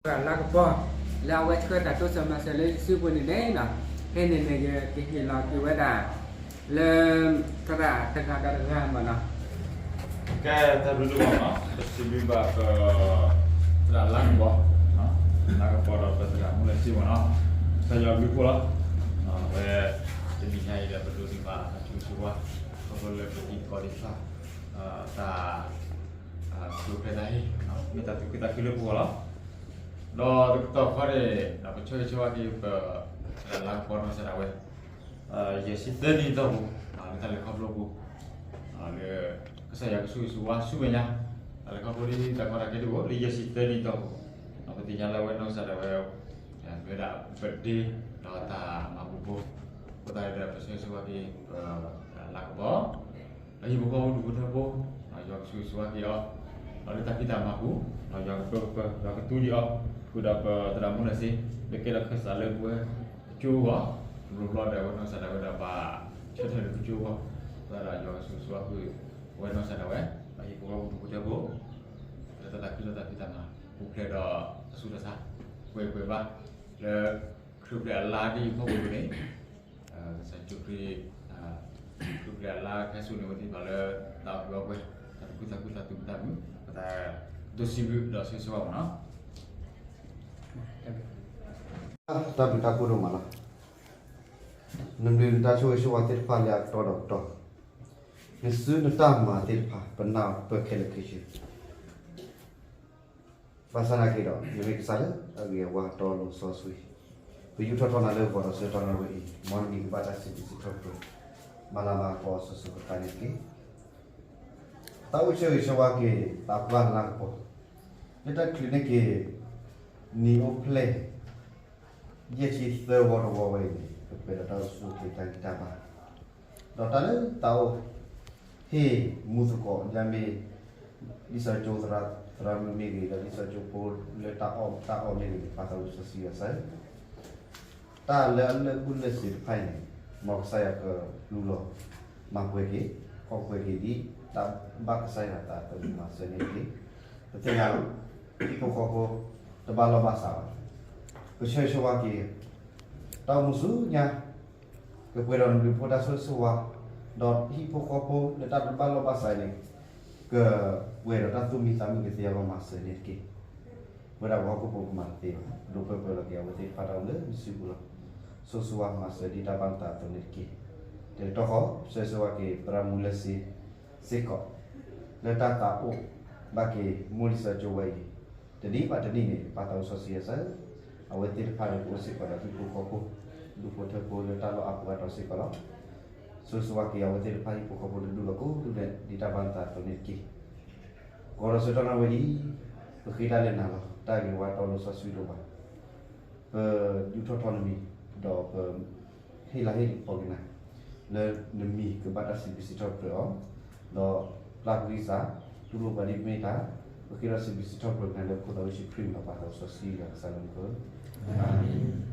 လါကပီၤ လၢအဝဲဆှၢတၢ်တိစၢၤမၤစၢၤလၢယစုပူၤန့ၣ်န့ၣ်နီၤ, ဖဲန့ၣ်န့ၣ် ယကဟ့ၣ်လီၤက့ၤဝဲဒၣ် လၢ သရၣ်တဂၤဒီးတဂၤမ့ၢ်နီၤ. ကဲ တၢ်ဘျုးဒိၣ်မးနီၤ, ပစံးဘျုးဘၣ်ပ သရၣ်လါကပီၤ, လါကပီၤဒီးပသရၣ်မူလၢစ့မ့ၢ်နီၤ, ကစၢ်ယွၤဘျုးဖှိၣ်လီၤ. အဝဲ တနံၤညါအံၤဒီး ပဒိးန့ၢ်ဘၣ်အဆိၣ်ဂ့ၤဆိၣ်ဝါ ခီဖျိလၢပတံၤသကိးသ့ၣ်တဖၣ် တၢ် ကျိၤကျဲတၢ်ဟ့ၣ် မ့ၢ်တၢ်သူၣ်ခုသးခုလၢပဂီၢ်လီၤ. ဒီးတကတီၢ်ဃီန့ၣ် ပဆၢဂ့ၤဆၢဝါက့ၤပ သရၣ်လါကပီၤနီၢ်ကစၢ်ဒၣ်ဝဲ ယဲၢ်ဆံသၢနံၣ်အတီၢ်ပူၤ လၢတၢ်လဲၤခီဖျိပူၤ လၢ ကစၢ်ယွၤကဆိၣ်ဂ့ၤဆိၣ်ဝါဆူမဲာ်ညါ တၢ်လဲၤခီဖျိဒ်တၢ်ကီတၢ်ခဲတအိၣ် လၢယဲၢ်ဆံသၢနံၣ်အတီၢ်ပူၤ ပသ့ၣ်ညါလၢအဝဲနီၢ်ကစၢ်ဒၣ်ဝဲ မ့ၢ်ဝဲဒၣ်ပဒ့ ဒီးတၢ်မၤပူၤဖိ အဃိသတးဒီး ပဆၢဂ့ၤဆၢဝါက့ၤ လါကပီၤ ဒီးဟံၣ်ဖိဃီဖိဒူၣ်ဖိထၢဖိ ယွၤကဆိၣ်ဂ့ၤဆိၣ်ဝါက့ၤအီၤ ဒီးလၢတၢ်ဖံးတၢ်မၤပူၤ ယွၤကပၢကပၢ ယွၤကသူဒံးအီၤ ဃုာ်ဒီးပသရၣ်မူလၢစ့ လၢကဲထီၣ်ခၢၣ်စးလၢပဝဲ ပကၠိအဂီၢ် တဘျီဘျီဒီးအဝဲနီၢ်ကစၢ်ဒၣ်ဝဲဒီးဘၣ်ဆၢထၢၣ်လၢပကၠိအဂီၢ် အဃိသတးဒီးယွၤကဆိၣ်ဂ့ၤဆိၣ်ဝါက့ၤ အဝဲနီၢ်ကစၢ်ဒၣ်ဝဲ ဒီးဟံၣ်ဖိဃီဖိဒူၣ်ဖိထၢဖိ လၢတၢ်သးခုဒီးတၢ်ဖံးတၢ်မၤ ပူၤဖျဲးဒီးတၢ်ဆူးတၢ်ဆါ ကွဲးကွဲးဘၣ် လၢ ခရံာ်ပျဲၢ်အလါဒ်အံၤဖီခိၣ်န့ၣ် ကစၢ်ယ့ၣ်ၡူးခရံာ် ခရံာ်ပျဲၢ်အလါကဟဲစိာ်န့ၢ်ဝဲသ့ၣ်တဖၣ်လၢ တၢ်အီၣ်ကုၢ်အီပှဲၤ တၢ်သူၣ်ခုသးခုတၢ်သူၣ်မံသးမုာ် ပသးဒိးစံးဘျုးဒီးဆိၣ်ဂ့ၤဆိၣ်ဝါမ့ၢ်နီၤ. တၢ်ဘျုးတၢ်ဖှိၣ်ဒိၣ်မးလီၤ. နဘျုးနတၢ်ဆိၣ်ဂ့ၤဆိၣ်ဝါသ့ၣ်တဖၣ်လၢအကတီၢ်ဒီးကတီၢ်, နစုနတၢ်မၤသ့ၣ်တဖၣ် ပနၢ်ပၢၢ်ခဲလၢာ်ခဲဆ့ ဘၣ်ဆၣ်သနာ်က့ဒီး နမ့ၢ်ကစၢ်လၢအဂ့ၤအဝါတီအလိၤစီဆှံ, ပယူးထီၣ်ထီနၤလၢဂီၤဒီးဆၢကတီၢ်နၣ်ရံၣ်အံၤ, မ်နမံၤကဘၣ်တၢ်စံးဘျုးစံးထီၣ်ပတြၢၤ, မၤလၤမၤကပီၤအီၤစိၤစိၤဃၣ်ဃၣ်န့ၣ်တက့ၢ်. သးအိၣ်ဆၢဂ့ၤဆၢဝါက့ၤ သးပှၢ်လါကပီၤ, လၢတၢ်ချုးန့ၢ်က့ၤ နံၣ်အိၣ်ဖျဲၣ် ယဲၢ်ဆံသၢဝီတဝီဝဲအံၤန့ၣ် ကပှဲၤဒီးတၢ်အိၣ်ဆူၣ်အိၣ်ချ့တၢ်ဂံၢ်တၢ်ဘါ ဒီးတၢ်လၢသးအိၣ် ဟ့ၣ်မူသကိး ယမ့ၢ် လံာ်စီဆှံကၠိသရၣ် သရၣ်မုၣ်မ့ၢ်ဂ့ၤ ဒီးလံာ်စီဆှံကၠိဖိလၢတၢ်အီၣ်တၢ်အီမ့ၢ်ဂ့ၤန့ၣ် ပၢ်သးစီဆှံယွၤကစၢ်ဧၢ, တၢ်လၢအလၢာ်ဘူၣ်လၢာ်စ့ၤတဖၣ်အံၤန့ၣ် မ်ကစၢ်ယွၤကလူလီၤ မၤပှဲၤက့ၤ ခီပှဲၤက့ၤဒ် တၢ်ဘၣ်ကစၢ်ယွၤအသးသမူမၤစၢၤန့ၣ်တက့ၢ်. ပသ့ၣ်ညါလီၤ ဟံၣ်ဖိဃီဖိ တဘၣ်လီၢ်ဘၣ်စးဘၣ်, ပဆၢဂ့ၤဆၢဝါက့ၤ တၢ်အိၣ်မူဆူညါ ကပှဲၤဒီးနဘျုးနဖှိၣ်တၢ်ဆိၣ်ဂ့ၤဆိၣ်ဝါ, ဒီးဟံၣ်ဖိဃီဖိလၢတၢ်တဘၣ်လီၢ်ဘၣ်စးန့ၣ် ကပှဲၤဒီးတၢ်သူၣ်မံသးမုာ်ကသ့အဂီၢ်မၤစၢၤန့ၣ်တက့ၢ်. ပဝဲဒၣ်ပှၤဟီၣ်ခိၣ်ဖိကမၤတသ့ဘၣ်, ဒိးပၢပၢလီၤက့ၤအဝဲသ့ၣ်တဖၣ်တၢ်အိၣ်မူလၢနစုပူၤလီၤ. ဆိၣ်ဂ့ၤဆိၣ်ဝါမၤစၢၤဒ်တၢ်ဘၣ်နသးအသိးန့ၣ်တက့ၢ်. တကတီၢ်ဃီ ဆၢဂ့ၤဆၢဝါက့ၤ သရၣ်မူလၢစ့ စ့ၢ်ကီး လၢတၢ်သးအိၣ်ဘၣ်က့ၤ မိၢ်လံာ်စီဆှံကၠိဝဲအံၤ, တနံၤဘၣ်တနံၤန့ၣ် ပၢ်သးစီဆှံယွၤကစၢ်ဧၢ, အဝဲသ့ၣ်တဖၣ်န့ၣ် ကအိၣ်စ့ၢ်ကီးဒီးဟံၣ်ဖိဃီဖိ ဒူၣ်ဖိထၢဖိလၢတၢ်လီၢ်အါပူၤအါတီၤစ့ၢ်ကီးလီၤ. ဆိၣ်ဂ့ၤဆိၣ်ဝါက့ၤအဝဲသ့ၣ်တဖၣ်ဟံၣ်ဖိဃီဖိတဒူၣ်ဒီးကိးဒူၣ်ဒဲး ဒ်တၢ်ဘၣ်နသးအသိးန့ၣ်တက့ၢ်. ကီးဒီးဆၢကတီၢ်နၣ်ရံၣ်ဝဲအံၤ, ပဃ့တၢ်လၢနၤလီၤ. တၢ်ဂ့ၤဝါတီလိၤစီဆှံဒိၣ်မး, ပယူးထီၣ်ထီနမံၤ, ဒီးပဟ့ၣ်လၤဟ့ၣ်ကပီၤက့ၤနၤ, လၢနမံၤကဘၣ်တၢ်စံးဘျုးစံးထီၣ်ပတြၢၤအီၤ, ဒီးပျၢ်ပဂံၢ်စၢ်, တူၢ်လိာ်ပှၤဒ်ပမ့ၢ်တၢ်, ပဃ့ဒီးစံးဘျုးစံးထီၣ်ပတြၢၤက့ၤနၤလၢပခိၣ်သးဝံၣ်ယ့ၣ်ၡူးခရံာ်မံၤ ပၢ်သးစီဆှံယွၤကစၢ်လၢမူခိၣ်, အၤမ့ၣ်.